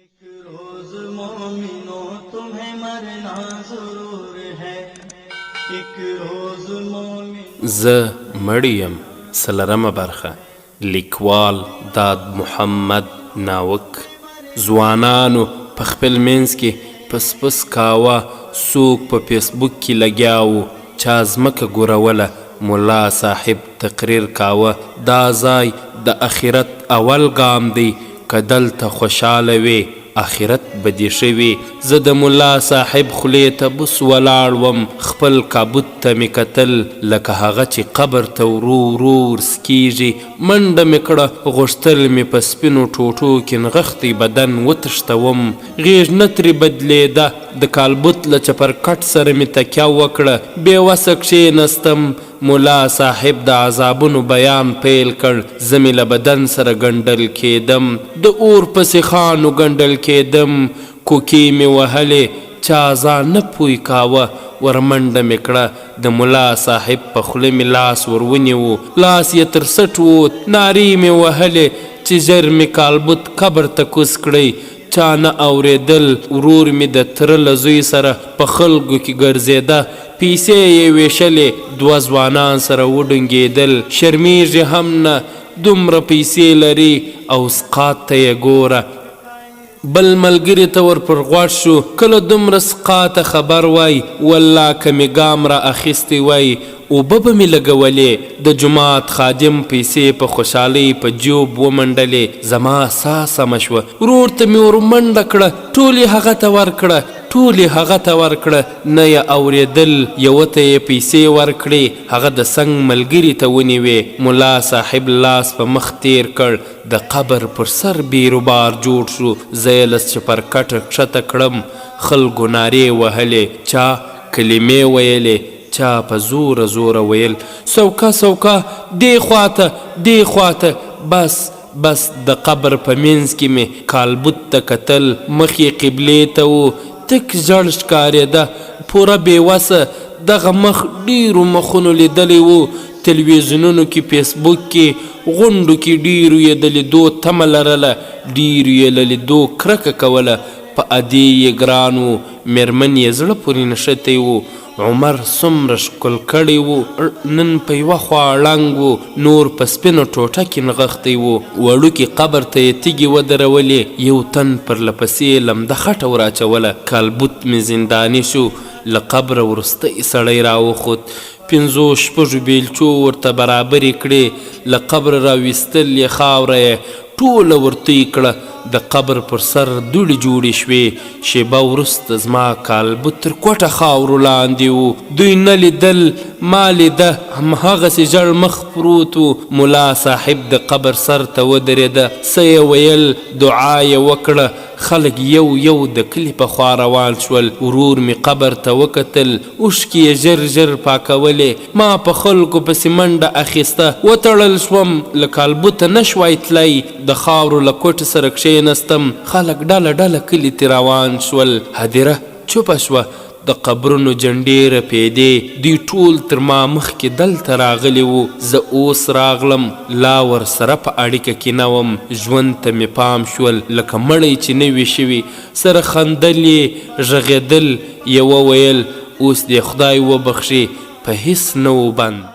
एक रोज मोमिनो तुम्हें मरना ضرور ہے ایک روز مومنو. زه مړ یم څلرمه برخه لیکوال داد محمد ناوک ځوانانو په خپل منځ کې پس پس کاوه څوک په فیسبوک کې لګیا وو چا ځمکه ګوروله ملا صاحب تقریر کاوه دا ځای د اخرت اول ګام دی که دلته خوشاله وې اخرت به دې ښه وي. زه د ملا صاحب خولې ته بوس ولاړ وم، خپل کابوت ته مې کتل، لکه هغه چې قبر ته ورو ورو ورسکېږي. منډه مې کړه، غوښتل مې په سپینو ټوټو کې نغښتی بدن وتښتوم، غېږ نه ترې بدلېده. د کالبوت له چپرکټ سره مې تکیه وکړه، بې وسه کښېنستم. ملا صاحب د عذابونو بیان پیل کړ، زه مې له بدن سره ګنډل کېدم، د اور په سیخانو ګنډل کېدم، کوکې مې وهلې، چا ځان نه پوی کاوه، ورمنډه مې کړه، د ملا صاحب په خوله مې لاس ور ونیو، لاس یې تر څټ ووت، نارې مې وهلې چې ژر مې کالبوت قبر ته کوز کړئ، چا نه اورېدل، ورور مې د تره له زوی سره په خلکو کې ګرځېده، پیسې یې وېشلې، دوه ځوانان سره وډنګېدل، شرمېږي هم نه، دومره پیسې لري او سقاط ته یې ګوره. بل ملګري ته ور پر غوږ شو، که له دومره سقاطه خبر وای، والله که مې ګام را اخیستی وای، اوبه به مې لګولې. د جومات خادم پیسې په خوشحالۍ په جیوب ومنډلې، زما ساه سمه شوه، ورور ته مې ور منډه کړه، ټولې هغه ته ورکړه، ټولې هغه ته ورکړه، نه یې اورېدل، یوه ته یې پیسې ورکړې، هغه د څنګ ملګري ته ونیوې، ملا صاحب لاس په مخ تېر کړ، د قبر پر سر بیروبار جوړ شو، زه یې له چپرکټه کښته کړم، خلکو نارې وهلې، چا کلمې ویلې، چا په زوره زوره ویل، سوکه سوکه، دې خواته، دې خواته، بس بس د قبر په منځ کې مې کالبوت ته کتل، مخ یې قبلې ته و، تک ژړ ښکارېده، پوره بې وسه، دغه مخ ډېرو مخونو لیدلی و، تلویزیونونو کې، فیسبوک کې، غونډو کې ډېرو یې د لیدو تمه لرله، ډېرو یې له لیدو کرکه کوله، په ادې یې ګران و، مېرمن یې زړه پورې نښتی و، عمر څومره ښکل کړی و، نن په یوه خوا ړنګ و، نور په سپینه ټوټه کې نغښتی و، وړوکي قبر ته یې تیږې ودرولې، یو تن پر له پسې لمده خټه ور اچوله، کالبوت مې زنداني شو، له قبره وروستی سړی راوخوت، پنځو شپږو بیلچو ورته برابرې کړې، له قبره راویستل یې خاوره یې ټوله ور توی کړه، د قبر پر سر دوړې جوړې شوې، شېبه وروسته زما کالبوت تر کوټه خاورو لاندې و، دوی نه لیدل، ما لیده، همهغسې ژړ مخ پروت و، ملا صاحب د قبر سر ته ودرېده، څه یې ویل، دعا یې وکړه، خلک یو یو د کلي په خوا روان شول، ورور مې قبر ته وکتل، اوښکې یې ژر ژر پاکولې، ما په خلکو پسې منډه اخیسته، وتړل شوم، له کالبوته نه شوای تلای، د خاورو له کوټې سره کښېنستم، خلک ډله ډله کلي ته روان شول، هدیره چوپه شوه، د قبرونو جنډې رپېدې، دوی ټول تر ما مخکې دلته راغلي وو، زه اوس راغلم، لا ورسره په اړیکه کې نه وم، ژوند ته مې پام شول، لکه مړی چې نه وي شوي، سره خندل یې، ږغېدل، یوه ویل، اوس دې خدای وبخښي، په هیڅ نه وو بند.